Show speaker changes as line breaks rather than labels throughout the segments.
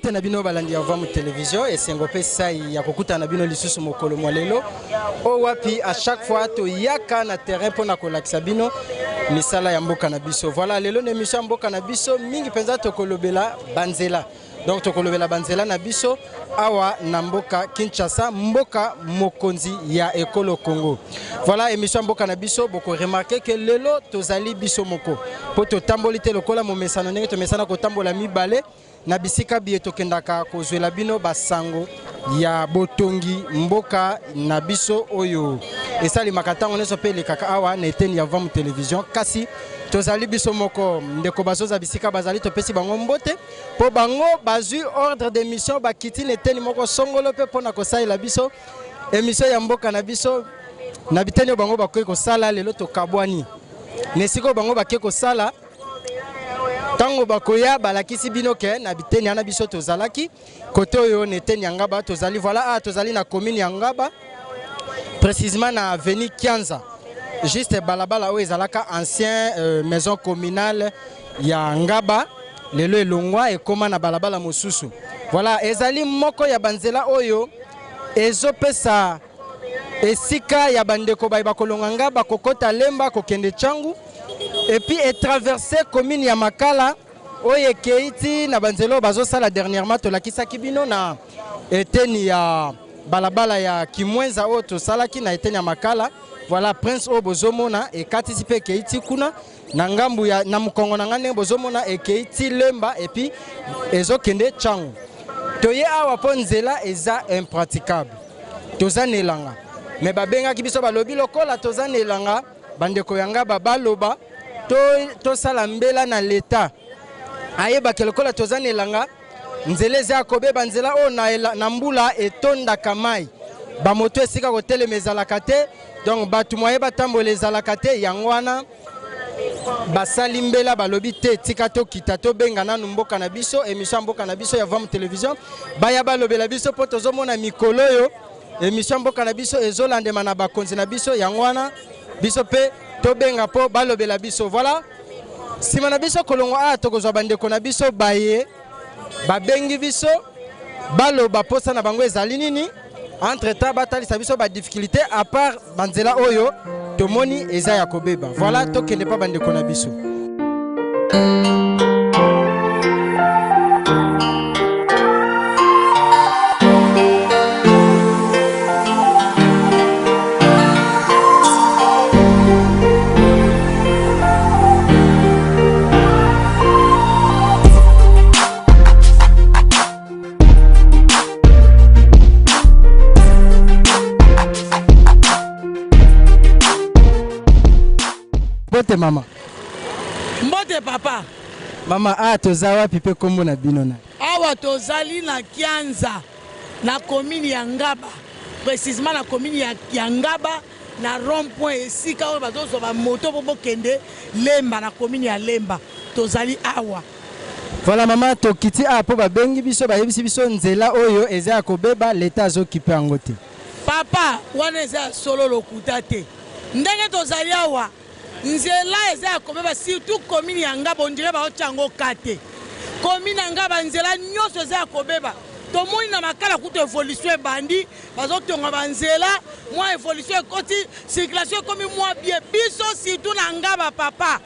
Mbote na bino balandi ya Vamu Television, esengo pe sai ya kokutana na bino lisusu mokolo mwa lelo o wapi à chaque fois toyaka na terrain mpona kolakisa bino misala ya mboka na biso. Voilà, lelo na émission ya mboka na biso mingi mpenza tokolobela banzela. Donc tokolobela banzela na biso awa na mboka Kinshasa, mboka mokonzi ya ekolo Congo. Voilà émission ya mboka na biso, boko remarquer que lelo tozali biso moko po totamboli te lokola momesano ndenge tomesana kotambola mibale na bisika biye tokendaka kozwela bino basango ya botongi mboka na biso oyo esalemaka ntango nyonso mpe elekaka awa na eteni ya Vamu Television. Kasi tozali biso moko, ndeko bazoza bisika bazali, topesi bango mbote mpo bango bazwi ordre de mission, bakiti na eteni moko songolo mpe mpo na kosalela biso emission ya mboka na biso na biteni oyo bango bakoki kosala. Lelo tokabwani na esika oyo bango bake kosala, ntango bakoya balakisi bino ke na biteni wana biso tozalaki kote oyo na eteni ya Ngaba tozali. Voilà, ah, tozali na commune ya Ngaba, précisément na avenue Kianza, juste balabala oyo ezalaka ancien maison communale ya Ngaba, lelo elongwa ekóma na balabala mosusu. Voilà, ezali moko ya banzela oyo ezopesa esika ya bandeko baye bakolonga Ngaba kokota Lemba kokende Tshangu, et puis etraverse commune ya Makala oyo ekei ti na banzela oyo bazosala dernièrement. Tolakisaki bino na eteni ya balabala ya Kimwenza oyo tosalaki na eteni ya Makala. Voilà, prince oyo bozomona ekatisi mpe ekei ti kuna na ngambu ya na mokongo na ngai, ndenge bozomona ekei ti Lemba et puis ezokende Tshangu. Toye awa mpo nzela eza impraticable, toza na elanga me babengaki biso, balobi lokola toza na elanga, bandeko ya Ngaba baloba tosala mbela na leta ayebake lokola toza na elanga, nzela eza ya kobeba, nzela oyo na mbula etondaka mai, bamoto esika kotelema ezalaka te, donc bato moye batambola ezalaka te. Yango wana basali mbela, balobi te, tika tokita tobenga nanu mboka na biso, émission ya mboka na biso ya Vam Télévision, baya balobela biso mpo tozomona mikolo oyo émission ya mboka na biso ezolandema na bakonzi na biso. Yango wana biso mpe tobenga mpo balobela biso. Voilà, nsima na biso kolongwa awa tokozwa bandeko na biso baye babengi biso, baloba posa na bango ezali nini, entre temps batalisa biso badifficulté à part banzela oyo tomoni eza ya kobeba. Voilà, tokende mpa bandeko na biso. Mbote mama.
Mbote papa.
Mama, awa toza wapi mpe nkombo na bino na?
Awa tozali na Kianza, na commune ya Ngaba, précisément na commune ya Ngaba, na rond point esika oyo bazozwa bamoto mpo bokende Lemba, na commune ya Lemba tozali awa.
Voilà mama, tokiti awa mpo babengi biso, bayebisi biso nzela oyo eza ya kobeba, leta azokipe yango te.
Papa, wana eza ya solo, lokuta te. Ndenge tozali awa, nzela eza ya kobeba, surtout commune ya Ngaba, on dirait baotya yango ka te. Commune ya Ngaba, nzela nyonso eza ya kobeba. Tomoni na Makala kutu évolution ebandi, bazotonga banzela, mwa évolution ekoti, circulation ekomi mwa bien. Biso surtout na Ngaba, papa,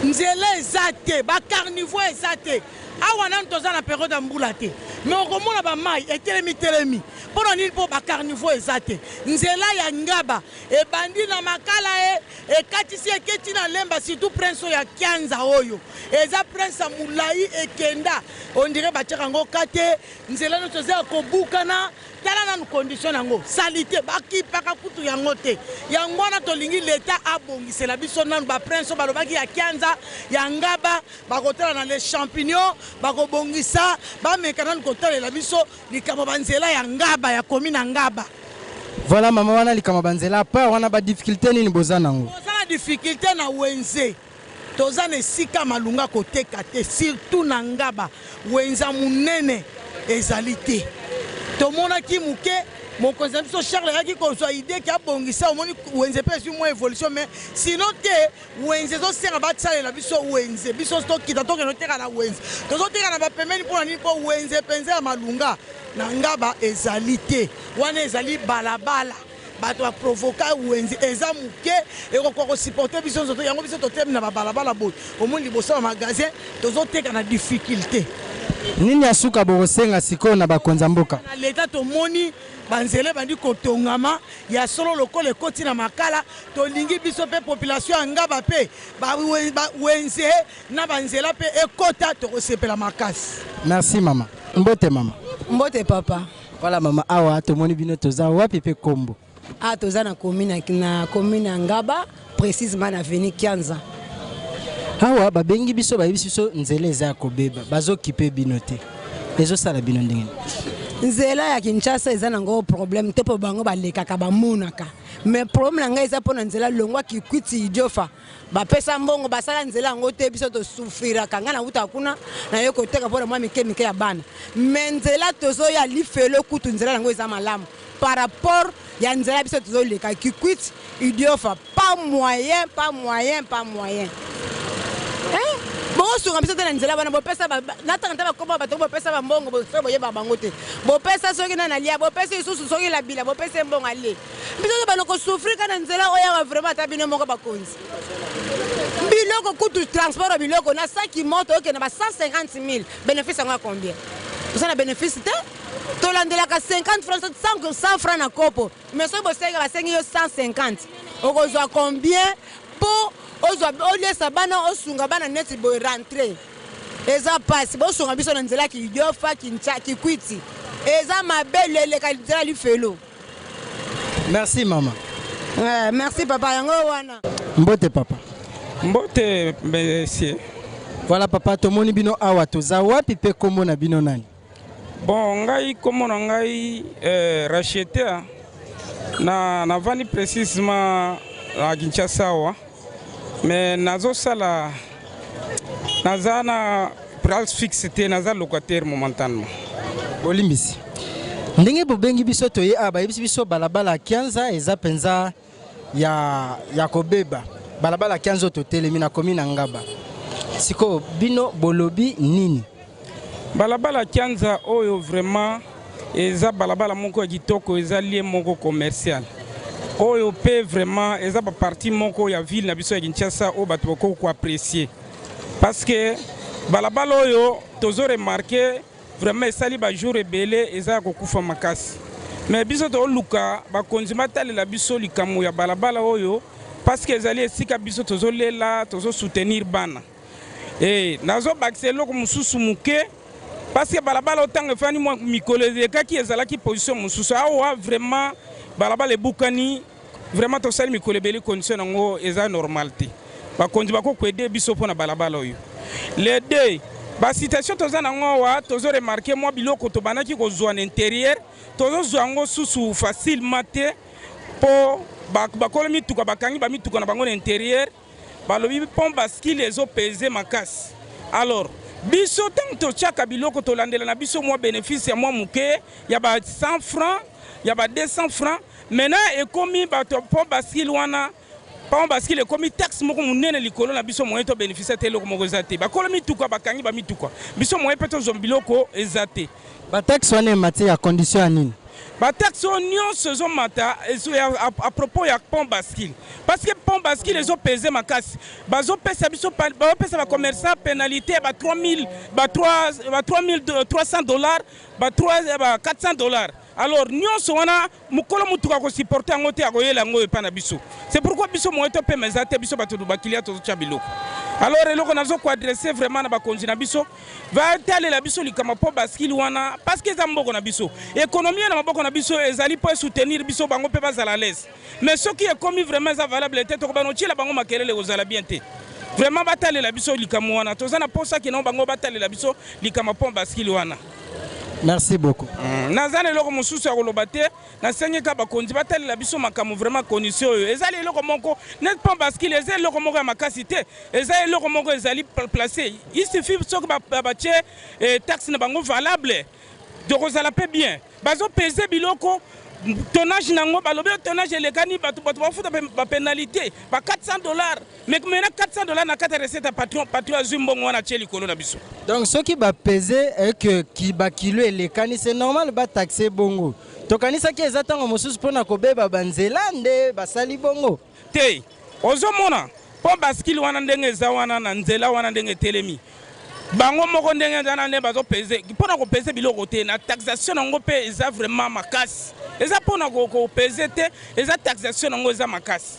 nzela eza te, bacaniveau eza te. Awa nanu toza na période ya mbula te, mais okomona bamai etelemi telemi. Mpo na nini? Mpo bacaniveau eza te. Nzela ya Ngaba ebandi na Makala e ekatisi eketi na Lemba, surtout prince oyo ya Kianza oyo eza prince ya molai ekenda, on dirait batiaka yango ka te. Nzela nyonso eza ya kobukana. Tala nanu condition yango, saleté, bakipaka kutu yango te. Yango wana tolingi leta abongisela biso nanu baprince oyo balobaki ya Kianza ya Ngaba, bakotala na les champignons, bakobongisa, bameka nanu kotalela biso likambo banzela ya Ngaba, ya commune ya Ngaba.
Voilà mama, wana likambo banzela. À part wana, badifficulté nini boza nango?
Toza na difficulté na wenze, toza na esika malunga koteka te, surtout na Ngaba wenza monene ezali te. Tomonaki moke. Mokonzi na biso Charles ayaki kozwa idée ke abongisa, omoni wenze mpe ezwi mwa évolution, mais sinon te, wenze ezosenga basalela biso wenze. Biso tokita, tokende oteka na wenze, tozoteka na bapembeni. Mpona nini? Mpo wenze mpenza ya malunga na Ngaba ezali te. Wana ezali balabala, bato baprovoka. Wenze eza moke, ekokoka kosupporter biso nzoto yango. Biso totemi na babalabala boye, omoni liboso ya magasin, tozoteka na difficulté.
Nini ya suka bokosenga sikoyo na bakonzi ya mboka?
Na leta, tomoni banzela ebandi kotongama ya solo lokola ekoti na Makala. Tolingi biso mpe population ya Ngaba mpe bawenze na banzela mpe ekota, tokosepela makasi.
Merci mama. Mbote mama.
Mbote papa.
Voilà mama, awa tomoni bino, toza wapi mpe kombo?
A toza na commune ya Ngaba, précisément na avenue Kianza.
Awa babengi biso, bayebisi biso nzela eza ya kobeba, bazokipe bino te. Ezosala bino ndenge nini?
Nzela ya Kinshasa eza nango problème te, mpo bango balekaka, bamonaka. Mais problème na ngai eza mpo na nzela longwa Kikwiti, Idiofa. Bapesa mbongo, basala nzela yango te. Biso tosufriraka. Ngai nawutaka kuna, naye koteka mpona mwa mike mike ya bana. Mais nzela tozoya lifelo kutu, nzela yango eza malamu par rapport ya nzela biso tozoleka Kikwiti, Idiofa. Pas moyen, pas moyen, pas moyen. Bosunga biso te na nzela wana. Bopesa natanga te bakoma bato, bopesa bambongo soki boyeba bango te. Bopesa soki nani alia, bopesa lisusu soki labila, bopesa mbongo alie. Biso to bana kosouffrir ka na nzela oyo awa. Vraiment, ata bino moko bakonzi, biloko kutu, transport ya biloko na saki moto okende ba 150 000, bénéfice yango ya combien? Oza na bénéfice te. Tolandelaka 50 francs, 100 francs na kopo. Mais soki bosenga, basengi yo 150, okozwa combien mpo ozwa oliesa bana, osunga bana? Neti boye rentrée eza mpasi. Bosunga biso na nzela ya Idiofa, Kikwiti eza mabe, eleka nzela lifelo.
Merci mama.
Merci papa, yango wana.
Mbote papa.
Mbote monsieur.
Voilà papa, tomoni bino awa, toza wapi mpe kombo na bino nani?
Bon, ngai kombo na ngai Rachete. Na navandi précisément na Kinshasa awa, mais nazosala, naza na place fixe te, naza locataire momentanément.
Bolimbisi, ndenge bobengi biso, toye awa, bayebisi biso balabala ya Kianza eza mpenza ya kobeba. Balabala ya Kianza oyo totelemi na komi na Ngaba, sikoyo bino bolobi nini?
Balabala Kianza oyo vraiment eza balabala moko ya kitoko, eza lieu moko commercial oyo mpe vraiment eza bapartie moko ya ville na biso ya Kinshasa oyo bato bakoki koapprécier, parce que balabala oyo tozo remarquer vraiment esali bajour ebele eza ya kokufa makasi. Mais biso toluka bakonzi batalela biso likambo ya balabala oyo, parce que ezali esika biso tozolela, tozosoutenir bana. E nazobakisa eloko mosusu moke, parce que balabala oyo ntango efandi mwa mikolo elekaki, ezalaki position mosusu. Awa vraiment balabala ebukani, vraiment tosali mikolo ebele, condition yango eza normal te. Bakonzi bakoki biso mpo na balabala oyo. Les deux basituation toza nango awa, tozoremarquer mwa biloko tobandaki kozwa na intérieur, tozozwa yango susu facilement te, mpo bakolo mituka bakangi bamituka na bango na intérieur. Balobi pont bascule ezopese makasi. Alors biso ntango totiaka biloko, tolandela na biso mwa bénéfice ya mwa moke ya ba 100 francs, ya ba 200 francs. Maintenant ekomi bato, pont bascule wana, pont bascule ekomi taxe moko monene likolo na biso. Moyen to bénéfice te, eloko moko eza te. Bakolo mituka bakangi bamituka, biso moyen mpe tozwa biloko eza te.
Bataxe wana emati ya condition ya nini?
Bataxe oyo nyonso ezomata à propos ya pont bascule, parce que pont bascule ezopese makasi. Bazopesa biso, bazopesa bacommerçant pénalité ya ba 3000, ba 3300 dollars, ba 400 dollars. Alors nyonso wana, mokolo motuka akosupporter yango te, akoyela yango epai na biso. C'est pourquoi biso moyen topema eza te. Biso bato bakilia, tozotya biloko. Alors eloko nazokoadresser vraiment na bakonzi na biso, batalela biso likambo pont bascule wana, parce que eza mboka na biso, économie na maboko na biso ezali mpo esoutenir biso, bango mpe bazala à l'aise. Mais soki ekomi vraiment eza valable te, tokobana otiela bango makelele, kozala bien te. Vraiment batalela biso likambo wana. Toza na posa kino bango batalela biso likambo pont bascule wana.
Merci beaucoup.
Naza na eloko mosusu ya koloba te. Nasengi kaka bakonzi batalela biso makambo. Vraiment condition oyo ezali eloko moko net. Pont bascule eza eloko moko ya makasi te, eza eloko moko ezali placé. Il suffit soki batie taxe na bango valable, tokozala mpe bien. Bazopese biloko. Tonnage nango balobi yo tonnage elekani, bato bato bafuta bapenalité ba 400 $. Mais maintenant 400 $ na kati ya recette ya patron, patron azwi mbongo wana, atie likolo na biso.
Donc soki bapese eke bakilo elekani, c'est normal bataxe bongo. Tokanisaki eza ntango mosusu mpona kobeba banzela nde basali bongo.
Te, ozomona mpo bascule wana ndenge eza wana na nzela wana, ndenge etelemi bango moko, ndenge eza na nde bazopese mpona kopese biloko te. Na taxation yango mpe eza vraiment makasi, eza mpona kopese te, eza taxation yango eza makasi.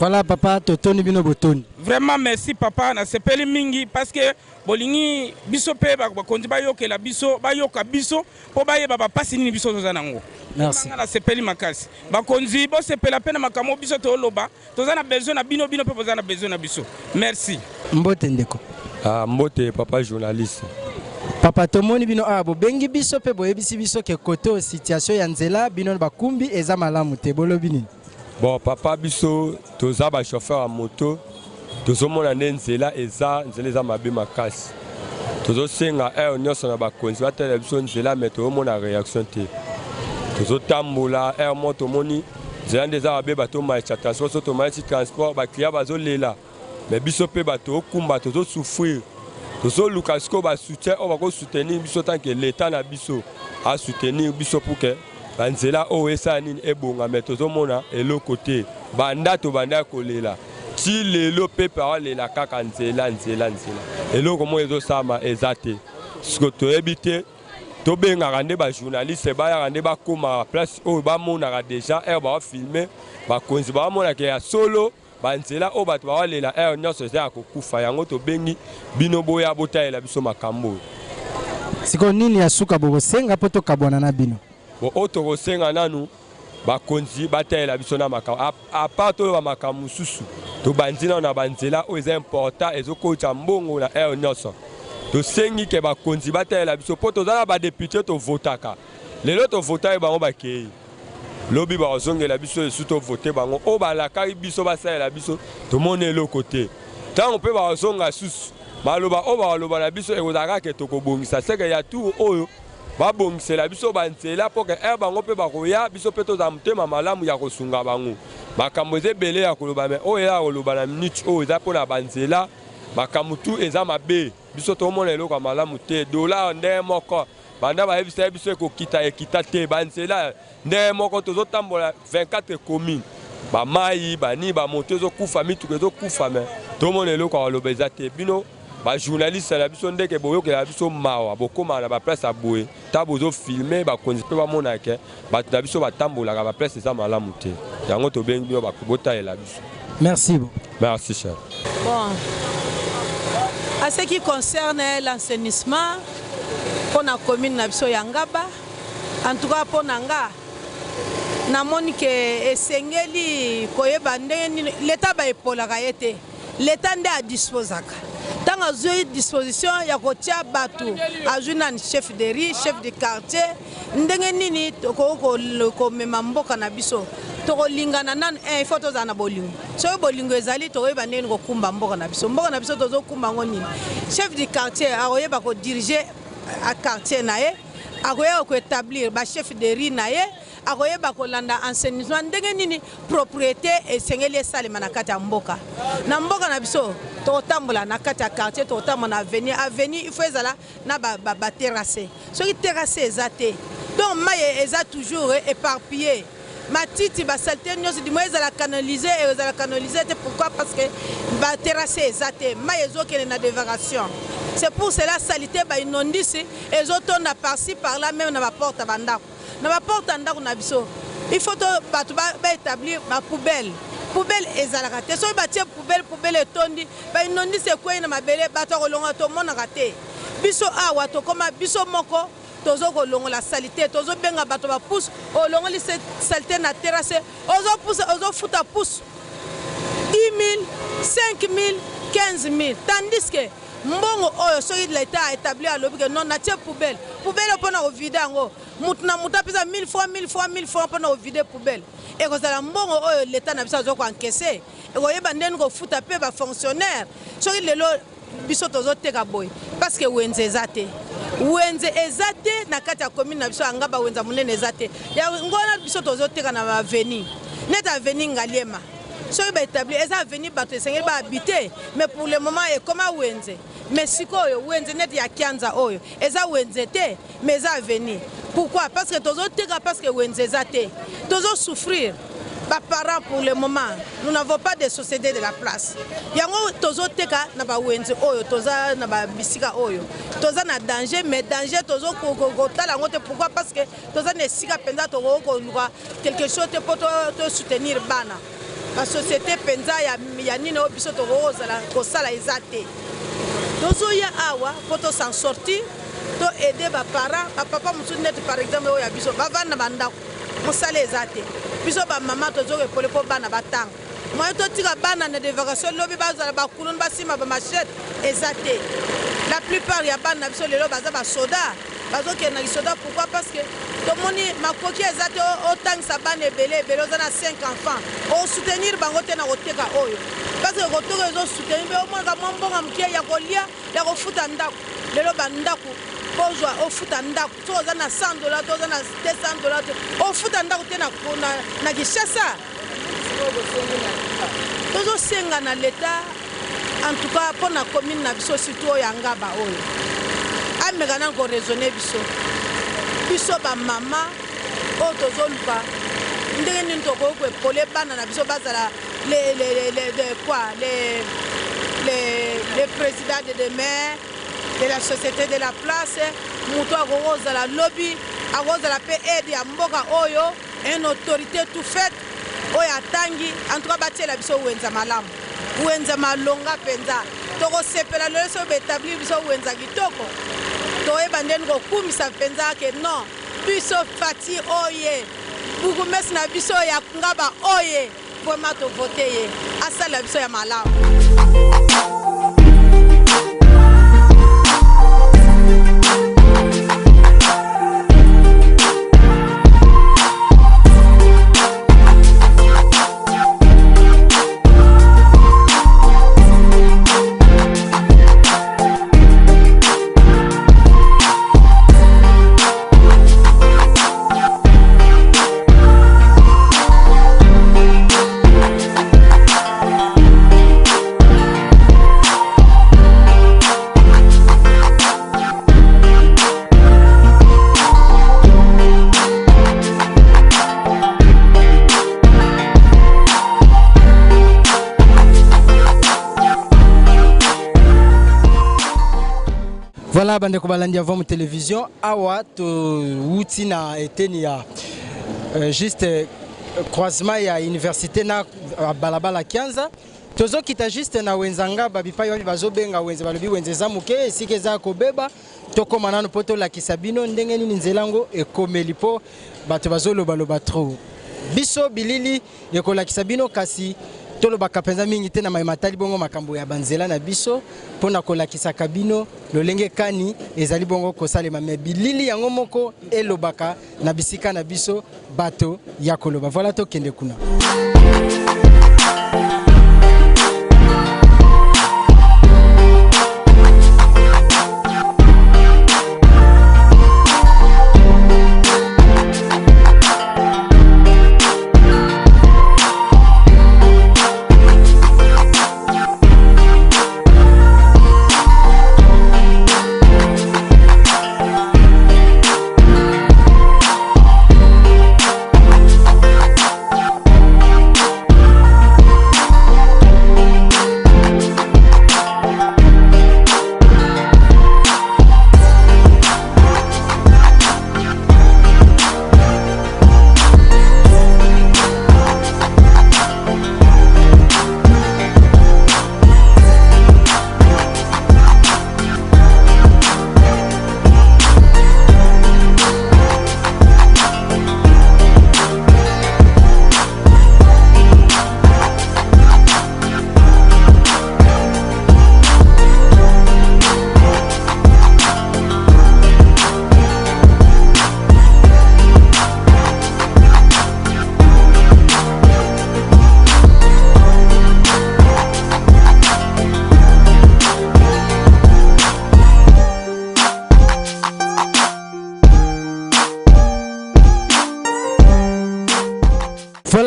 Voilà papa, totoni bino botoni.
Vraiment merci papa, nasepeli mingi parce que bolingi biso mpe bakonzi bayokela biso, bayoka biso mpo bayeba bapasi nini biso toza nango.
Merci.
Nga nasepeli makasi. Bakonzi bosepela mpe na makambo biso toloba, toza na besoin na bino, bino mpe boza na besoin na biso. Merci.
Mbote ndeko.
Ah, mbote papa journaliste.
Papa, tomoni bino awa, bobengi biso mpe boyebisi biso ke kote oyo situation ya nzela bino bakumbi eza malamu te. Bolobi nini?
Bon papa, biso toza bachauffeur ya moto, tozomona nde nzela eza, nzela eza mabe makasi. Tozosenga heure nyonso na bakonzi batalela biso nzela, mais tozomona réaction te. Tozotambola heure moko, tomoni nzela nde eza mabe, batomaisa transport. So tomaisi transport, baclient bazolela, mais biso mpe bato okumba tozosouffrir. Tozoluka sikoyo basoutien oyo bakosoutenir biso, tant que l'état na biso asoutenir biso pour que banzela oyo esala nini, ebonga. Mais tozomona eloko te. Banda tobanda kolela ti lelo, pepe aolela kaka nzela, nzela, nzela, eloko moko ezosalama eza te. Siko toyebi te, tobengaka nde bajournaliste bayaka nde bakómaka place oyo, bamonaka déjà heure baofilme, bakonzi baomonaka ya solo banzela oyo bato baolela heure nyonso eza ya kokufa. Yango tobengi bino, boya botalela biso makambo oyo.
Sikoyo nini ya suka bokosenga mpo tokabwana na bino?
Bon, oyo tokosenga nanu, bakonzi batalela biso na makambo à part toyoba makambo mosusu. Tobandi nano na banzela oyo eza important, ezokotisa mbongo na heure nyonso. Tosengi ke bakonzi batalela biso mpo toza na badéputé, tovotaka. Lelo tovota ye, bango bakei, lobi bakozongela biso esu tovote bango. Oyo balakaki biso basalela biso, tomoni eloko te. Ntango mpe bakozonga susu, maloba oyo bakoloba na biso ekozala kaka tokobongisa seke ya tour oyo babongisela biso banzela, mpo ke heure bango mpe bakoya, biso mpe tozala motema malamu ya kosunga bango. Makambo eza ebele ya koloba, mais oyo eza ya koloba na minute oyo eza mpona banzela. Makambo tu eza mabe, biso tomona eloko ya malamu te. Dollar ndenge moko, banda bayebisa ye biso ekokita, ekita te. Banzela ndenge moko, tozotambola 24 commune, bamai bani, bamoto ezokufa, mituka ezokufa, mais tomona eloko ya koloba eza te. Bino bajournaliste na biso, ndeke boyokela biso mawa, bokomaka na baplace ya boye, ta bozofilme, bakonzi mpe bamona ke bato na biso batambolaka, baplace eza malamu te. Yango tobengi bino, botalela biso.
Merci.
Merci cher.
Bon, à ce qui concerne l'assainissement mpo na commune na biso ya Ngaba, en tout cas mpo na nga namoni ke esengeli koyeba ndenge nini leta baepolaka ye te. Leta nde adisposaka. Ntango azwi disposition ya kotia bato, azwi nani, chef de rue, chef de quartier, ndenge nini tokoki komema mboka na biso? Tokolingana nanu, il faut tozala na bolingo. Soki bolingo ezali, tokoyeba ndenge nini kokumba mboka na biso. Mboka na biso tozokumba yango nini? Chef du quartier akoyeba kodirige quartier na ye, akoyeba koétablir bachef de rue na ye, akoyeba kolanda assainissement, ndenge nini propriété esengeli esalema na kati ya mboka. Na mboka na biso, tokotambola na kati ya quartier, tokotambola na avenue. Avenue il faut ezala na baterrasse. Soki terrasse eza te, donc mai eza toujours éparpillé, matiti, basaleté nyonso, du moins ezala canalisé, ezala canalisé te. Pourquoi? Parce que baterrasse eza te, mai ezokende na dévacation. C'est pour cela salité, bainondisi ezotonda par-ci par-là, même na baporte ya bandako, na baporte ya ndako na biso. Il faut to bato baétablir bapoubelle. Poubelle ezalaka te. Soki batie poubelle, poubelle etondi, bainondisi ekwei na mabele, bato ya kolongola tomonaka te. Biso awa tokóma biso moko tozo kolongola saleté, tozobenga bato bapusu. Olongoli saleté na terrasse, ozopusa, ozofuta pusu 10 000, 5 000, 15 000, tandis que mbongo oyo, soki leta établi, alobi ke non, natie poubelle, poubelle mpona kovide yango, mutu na mutu apesa 1000 francs, 1000 francs, 1000 francs mpona kovide poubelle, ekozala mbongo oyo leta na biso aza koencaisser, ekoyeba ndeni kofuta mpe bafonctionnaire. Soki lelo biso tozoteka boye, parce que wenze eza te.
Wenze eza te na kati ya commune na biso ya Ngaba, wenze ya monene eza te. Yango wana biso tozoteka na avenue, neti avenue Ngaliema. Soki ba établir eza avenue, bato esengeli ba habiter, mais pour le moment ekoma wenze. Mais sikoyo wenze neti ya Kianza oyo eza wenze te, mais eza avenue. Pourquoi? Parce que tozoteka, parce que wenze eza te. Tozosouffrir, baparents. Pour le moment, nous n'avons pas de société de la place. Yango tozoteka na bawenze oyo, toza na babisika oyo toza na danger, mais danger tozokotala yango te. Pourquoi? Parce que toza na esika mpenza tokoki koluka quelque chose te mpo tosoutenir bana. Basociété mpenza ya nini oyo biso tokoki kozala kosala eza te. Tozoya awa mpo tos'en sortir, to aider baparent, bapapa mosusu, neti par exemple oyo ya biso bavanda na bandako, mosala eza te. Biso bamama tozokoepole mpo bana batanga. Moye totika bana na dévacation, lobi bazala bakulunu, basima bamachete, eza te. La plupart ya bana na biso lelo baza basoda, bazokende na kisoda. Pourquoi? Parce que tomoni makoki eza te. Otangisa bana ebele ebele, oza na 5 enfants, osoutenir bango te na koteka oyo, parce que koteka ezosoutenir mpe omonaka mwa mbongo moke ya kolia, ya kofuta ndako. Lelo bandako, kozwa ofuta ndako, soki oza na 100 $, to oza na 200 $, te ofuta ndako te. Na Kinshasa, tozosenga na leta, en tout cas mpo na commune na biso, surtout oyo ya Ngaba oyo, ameka nanu koraisonner biso, biso bamama oyo tozoluka ndenge nini tokoki koepole bana na biso bazala les, quoi, les présidents de demain de la société de la place. Moto akoki kozala lobi, akozala mpe aide ya mboka oyo, une autorité tout faite oyo atangi. En tout cas, batiela biso wenza malamu, wenza malonga mpenza. Tokosepela lelo soki baétablir biso wenza kitoko. Toyeba ndeni kokumisa mpenza ke non, biso Fati oye, bourgmestre na biso ya Ngaba oye, vraiment tovote ye, asalela biso ya malamu.
Voilà, bandeko balandi ya Vom Télévision, awa towuti na eteni ya juste croisement ya université na balabala Kianza. Tozokita juste na wenza Ngaba, bipai wapi bazobenga wenze. Balobi wenze eza moke, esika eza kobeba. Tokóma nano mpo tolakisa bino ndenge nini nzela yango ekomeli, mpo bato bazolobaloba trop. Biso bilili ekolakisa bino, kasi tolobaka mpenza mingi te na mayema tali bongo makambo ya banzela na biso, mpona kolakisaka bino lolenge kani ezali bongo kosalema. Me bilili yango moko elobaka na bisika na biso bato ya koloba. Voilà, tokende kuna.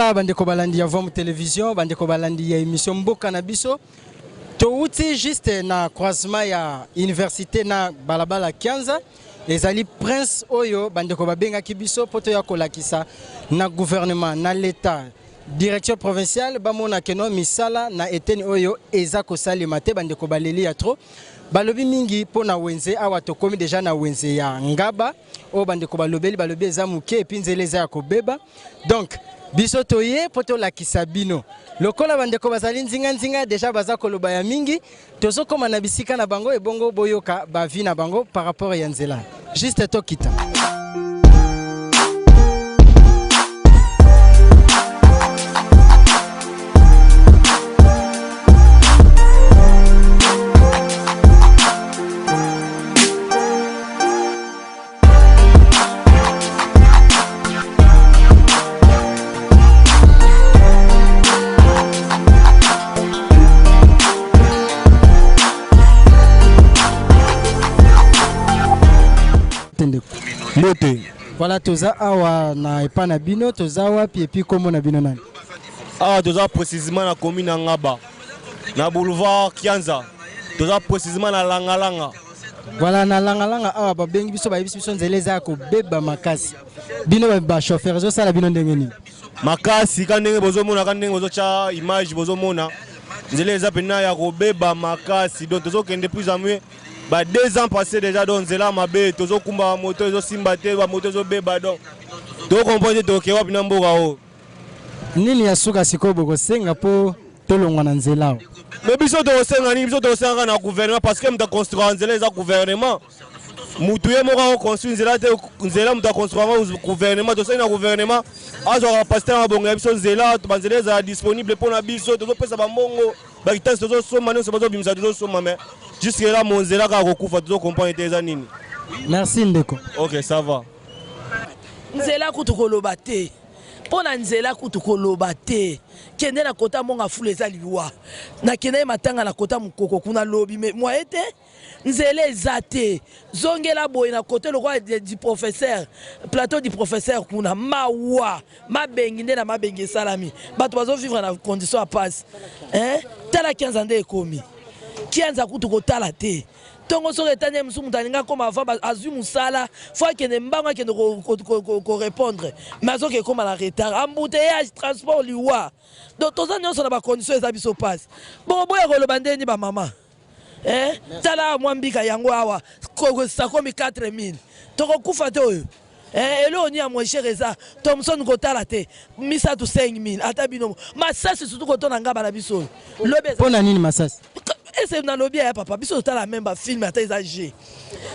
Voilà bandeko balandi ya Vom Télévision, bandeko balandi ya émission Mboka na biso. Touti juste na croisement ya université na balabala Kianza. Ezali prince oyo bandeko babengaki biso mpo toya kolakisa na gouvernement na l'État, direction provinciale, bamona keno misala na eteni oyo eza kosalema te. Bandeko baleli ya trop, balobi mingi mpo na wenze. Awa tokomi deja na wenze ya Ngaba oyo bandeko balobeli, balobi eza moke et puis nzela eza ya kobeba. Donc biso toye mpo tolakisa bino lokola bandeko bazali nzinga-nzinga, deja baza koloba ya mingi. Tozokóma na bisika na bango, ebongo boyoka baavis na bango par rapport ya nzela. Juste tokita. Ndeko.
Mbote.
Voilà, toza awa na epa na bino. Toza wapi et puis kombo na bino nani?
Awa toza précisément na commune ya Ngaba, na boulevard Kianza. Toza précisément na Langalanga.
Voilà, na Langalanga awa babengi biso, bayebisi biso nzela eza ya kobeba makasi. Bino bachauffeur, ezosala bino ndenge nini?
Makasi, ka ndenge bozomona, ka ndenge bozotya image, bozomona nzela eza mpena ya kobeba makasi. Donc tozokende plus en mieux ba 2 ans passé déjà. Donc nzela mabe, tozokumba bamoto, ezosimba te, bamoto ezobeba. Donc tocomprendre te toke wapi na mboka oyo.
Nini ya suka sikoyo bokosenga mpo tolongwa na nzela awa?
Mais biso tokosenga nini? Biso tokosenga kaka na gouvernement, parce que moto aconstruire nzela eza gouvernement. Mutu ye moko akoconstruire nzela te. Nzela, moto aconstruire yango gouvernement. Tosengi na gouvernement azwaka capacité na mabongo ya biso nzela, banzela ezala disponible mpona biso. Tozopesa bambongo, bakitasi tozosomba, nyonso bazobimisa tozosomba, mais jusque là mo nzela kaka kokufa. Tozocomprendre te eza nini.
Merci ndeko.
Ok, ça va.
Nzela kutu koloba te, mpo na nzela kutu koloba te. Kende na kota monga fulu, eza liwa. Nakende ye matanga na kota mokoko kuna lobi, mais moye te, nzela eza te. Zongela boye na kote lokola du professeur, plateau du professeur kuna, mawa mabengi nde na mabengi esalami. Bato bazovivre na condition ya pasi. Tala Kianza nde ekomi. Kianza kutu kotala te. Ntongo soki etandi ye mosusu, moto alingi akóma avant, azwi mosala, fo akende mbango, akende korépondre, mais azoki ekóma na retard, embouteillage, transport liwa. Donc toza nyonso na bacondition, eza biso mpasi. Bongo boya koloba ndeni bamama. Eh? Tala mwa mbika yango awa sakomi 4000, tokokufa te oyo. Eh, eloko nini ya moins cher eza? Thomson kotala te, misato 5000. Ata bino masasi, surtout kotona Ngaba na biso oyo lobi.
Mpo na nini masasi?
Ese nalobi ya papa, biso totala même bafilm, ata eza g,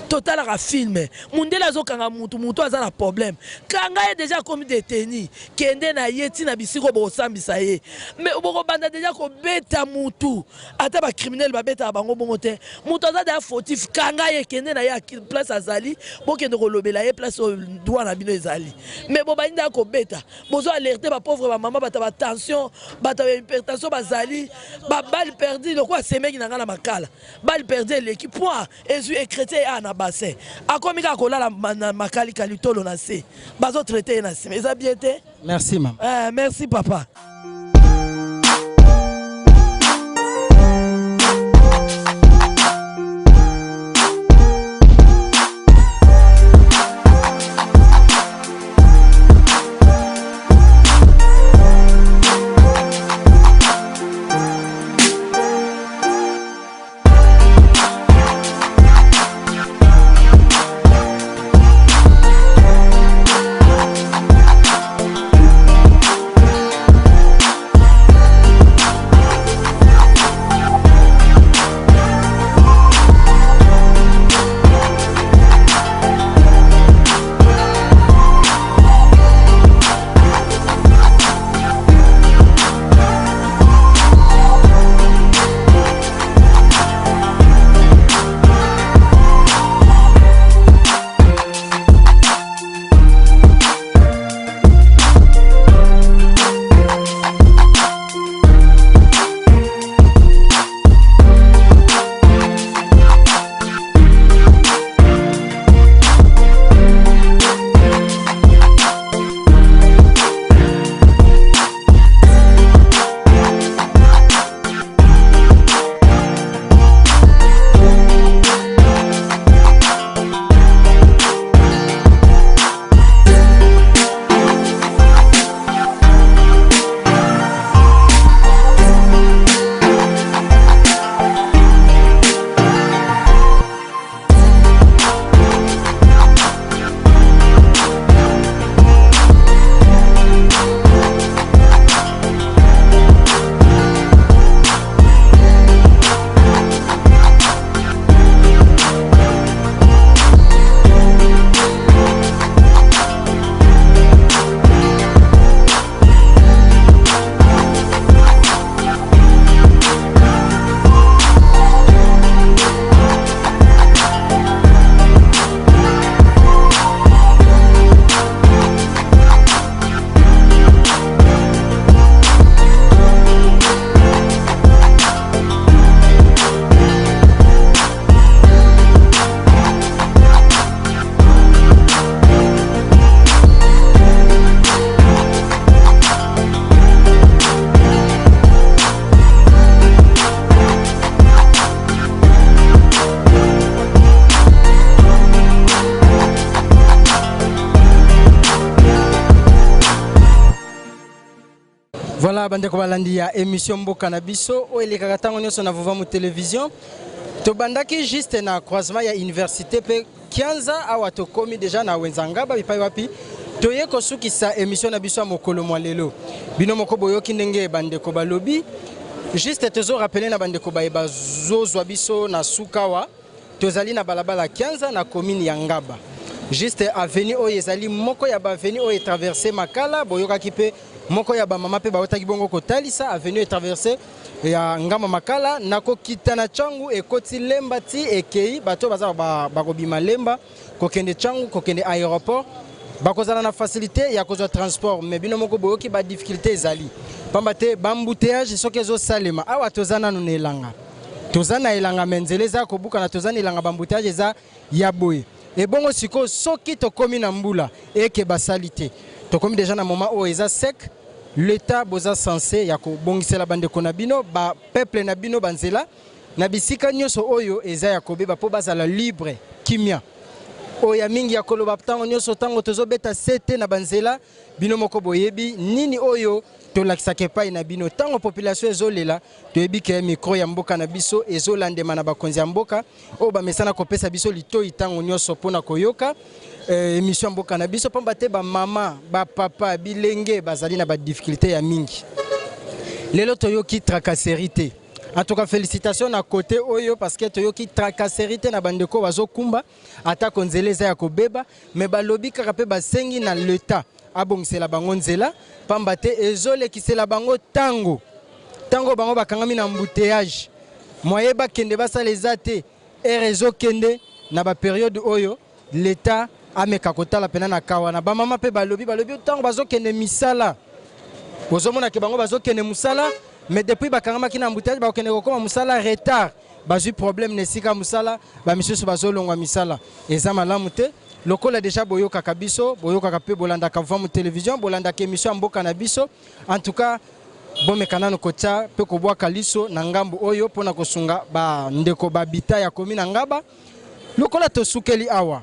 totalaka film. Mundele azokanga mutu, mutu aza na problème, kanga ye deja, akomi détenu, kende na ye ntina bisika bokosambisa ye. Mais bokobanda deja kobeta mutu, ata bacriminel babetaka bango bongo te. Moto aza deja fautif, kanga ye, kende na ye place azali, bokende kolobela ye place oyo droit na bino ezali. Mais bobandi nde kobeta, bozo alerte bapauvre bamama, bato ya batension, bato ya hypertension, bazali baballe perdue. Lokola semeki na ngai na Makala, balle perdue eleki point, ezwi echrétien ye na bassin, akomi kaka kolala na makalikali, tolo na se, bazotraite ye na nsima. Eza bien te.
Merci mama.
Merci papa.
Voilà bandeko balandi ya émission mboka na biso oyo elekaka ntango nyonso na Vuvamu Television. Tobandaki juste na croisement ya université mpe Kianza, awa tokomi deja na wenza Ngaba bipai wapi toye kosukisa émission na biso ya mokolo mwa lelo. Bino moko boyoki ndenge bandeko balobi. Juste tozo rappeler na bandeko baye bazozwa biso na sukawa, tozali na balabala Kianza na commune ya Ngaba. Juste avenue oyo ezali moko ya ba avenue oyo etraverse Makala, boyokaki mpe moko ya bamama mpe bautaki bongo kotalisa avenue etraverse ya Ngamba Makala na kokita na Tshangu, ekoti Lemba ti ekei. Bato baza bakobima Lemba kokende Tshangu, kokende aéroport, bakozala na facilité ya kozwa transport. Mais bino moko boyoki ba difficulté ezali, pamba te ba embouteillage soki ezosalema awa, toza nanu na elanga, toza na elanga, mais nzela eza kobukana. Toza na elanga, ba embouteillage eza ya boye. Ebongo sikoyo soki tokomi na mbula eke basali te, tokomi deja na moment oyo eza sec. L'État boza censé ya kobongisela bandeko na bino, bapeuple na bino, banzela na bisika nyonso oyo eza ya kobeba mpo bazala libre, kimia. Oyo ya mingi ya koloba ntango nyonso, ntango tozobeta sete na banzela, bino moko boyebi nini oyo tolakisaka epai na bino. Ntango population ezolela, toyebi ke micro ya mboka na biso ezolandema na bakonzi ya mboka oyo bamesana kopesa biso litoi ntango nyonso mpona koyoka émission ya mboka na biso, pamba te bamama, bapapa, bilenge bazali na badifficulté ya mingi. Lelo toyoki tracasserie te. En tout cas, félicitations na côté oyo, parce que toyoki tracasserie te na bandeko bazokumba atako nzela eza ya kobeba. Mais balobi kaka mpe basengi na l'État abongisela bango nzela, pamba te ezolekisela bango ntango. Ntango bango bakangami na embouteillage, moye bakende basala eza te, heure ezokende. Na bapériode oyo, l'État ameka kotala mpena na kawana. Bamama mpe balobi ntango bazokende misala, ozomona ke bango bazokende mosala, mais depuis bakangamaki na embouteillage, bakokende kokóma mosala retard, bazwi problème na esika mosala, bamisusu bazolongwa misala. Eza malamu te. Lokola deja boyokaka biso, boyokaka mpe bolandaka Vuvamu Télévision, bolandaka émission ya mboka na biso, en tout cas bomeka nano kotia mpe kobwaka liso na ngambu oyo mpona kosunga bandeko babita ya komi na Ngaba. Lokola tosukeli awa,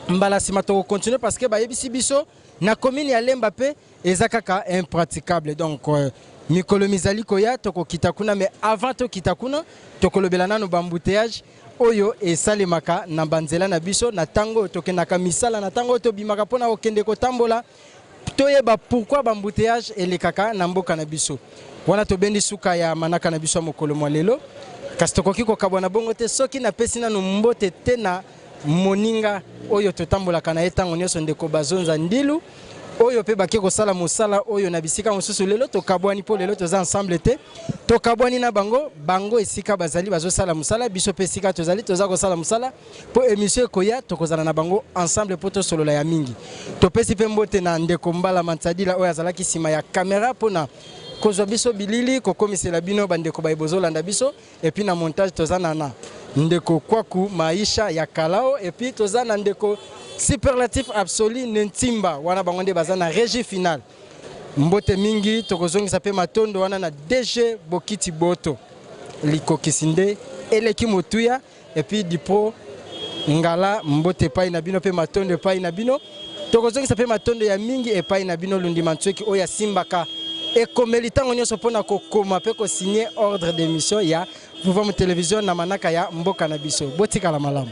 mbala nsima tokocontinue, parce que bayebisi biso na commune ya Lemba mpe eza kaka impraticable. Donc mikolo mizali koya tokokita kuna, mais avant tokita kuna, tokolobela nano baembouteillage oyo esalemaka na banzela na biso na ntango oyo tokendaka misala, na ntango oyo tobimaka mpona kokende kotambola. Toyeba pourquoi baembouteillage elekaka na mboka na biso. Wana tobendi suka ya manaka na biso ya mokolo mwa lelo, kasi tokoki kokabwana bongo te soki napesi nanu mbote te na moninga oyo totambolaka na ye ntango nyonso, ndeko Bazonza Ndilu, oyo mpe bake kosala mosala oyo na bisika mosusu. Lelo tokabwani mpo lelo toza ensemble te, tokabwani na bango. Bango esika bazali bazosala mosala, biso mpe esika tozali toza kosala mosala, mpo émission ekoya tokozala na bango ensemble mpo tosolola ya mingi. Topesi mpe mbote na ndeko Mbala Mansadila oyo azalaki nsima ya kamera mpona kozwa biso bilili, kokomisela bino bandeko baye bozolanda biso. Et puis na montage toza na ndeko Kwaku Maisha ya Kalao, et puis toza na ndeko Superlatif Absolu Nentimba. Wana bango nde baza na régie finale. Mbote mingi, tokozongisa mpe matondo wana na DG Bokiti Boto, likokisi nde eleki motuya. Et puis Dipro Ngala, mbote epai na bino mpe matondo epai na bino. Tokozongisa mpe matondo ya mingi epai na bino Lundima Ntsweki oyo asimbaka ekomeli ntango nyonso mpona kokoma mpe kosigne ordre d'émission ya Vuvamu Télévision na manaka ya mboka na biso. Botikala malamu.